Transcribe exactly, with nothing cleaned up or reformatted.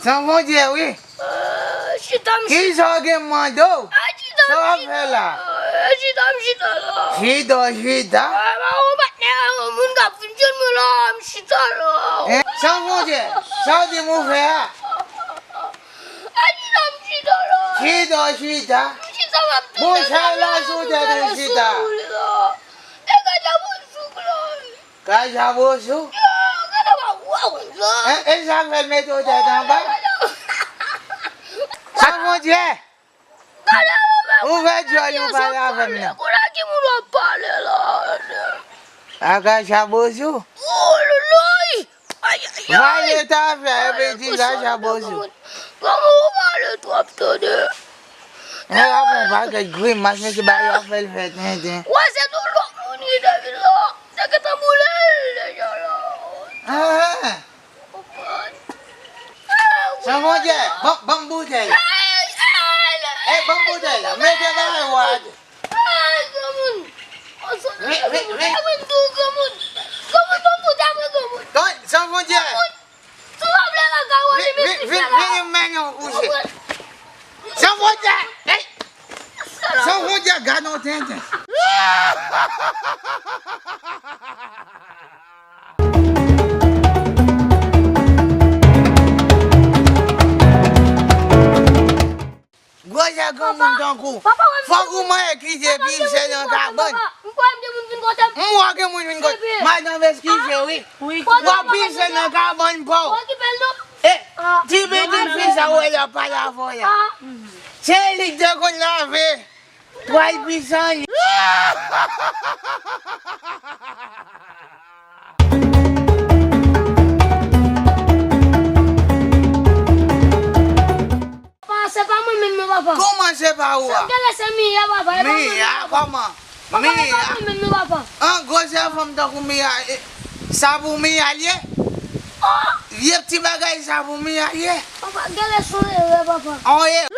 Sanfondye, wi. Chita m chita. Kisa w gen m mande w? Sa w ap fè la? Chita m chita la. Chita w chita? Mwen pa yon patnè yon moun k ap vin jwenn mwen la, m chita la. Sanfondye, sa w di m ou fè a? Chita m chita la. Chita w chita? M chita m ap tande. Bon, chay la sou tèt ou chita. E gade moun souk la. Kay Chabosou? E, e sa k fè l mete w tèt anba? Sanfondye! Ouvè djòl ou pale avè m nan. Kote ki moun w ap pale la? A Kay Chabosou? Vale ta fè epi di Kay Chabosou. Kòman ou pale twòp tande? Mwen ap yon pakèt grimas, mesye, bagay yo ap fè l fè tenten. Wè, se tou lòt moun ki te vin la. Se gentan boule l deja la. Ah. Ou konprann? Sanfondye, ban, ban m boutèy la. Ey, ey, ey, ey, ban m boutèy la. Mete bagay ou a atè. Ey, granmoun. Vin, vin, vin. Granmoun, tou, granmoun. Granmoun, ban m boutèy mwen, granmoun. Sanfondye. Granmoun. Vin, vin, vin, vin, mennen w kouche. Sanfondye! Ey! Sanfondye, gade yon tenten. Gwozè granmoun tankou. Fòk ou manyen kite pise nan kabann. M wè gen moun vin kote m. M wè gen moun vin kote m. Madanm, eskize, wi. W ap pise nan kabann pa w. E, ti pitit fi sa w wè l ap pale avè w la. Se li k te konn lave twal pisan li. Papa, se pa mwen menm non, papa. Kòman se pa ou a? Sa genlè se Miya, papa, e pa mwen menm, papa. Miya, kòman? Papa, e pa mwen menm non, papa. An, gwosè fanm tankou Miya, e, sa pou Miya l ye? Oh! Vye ti bagay sa pou Miya l ye? Papa, genlè se yon erè, papa. On erè?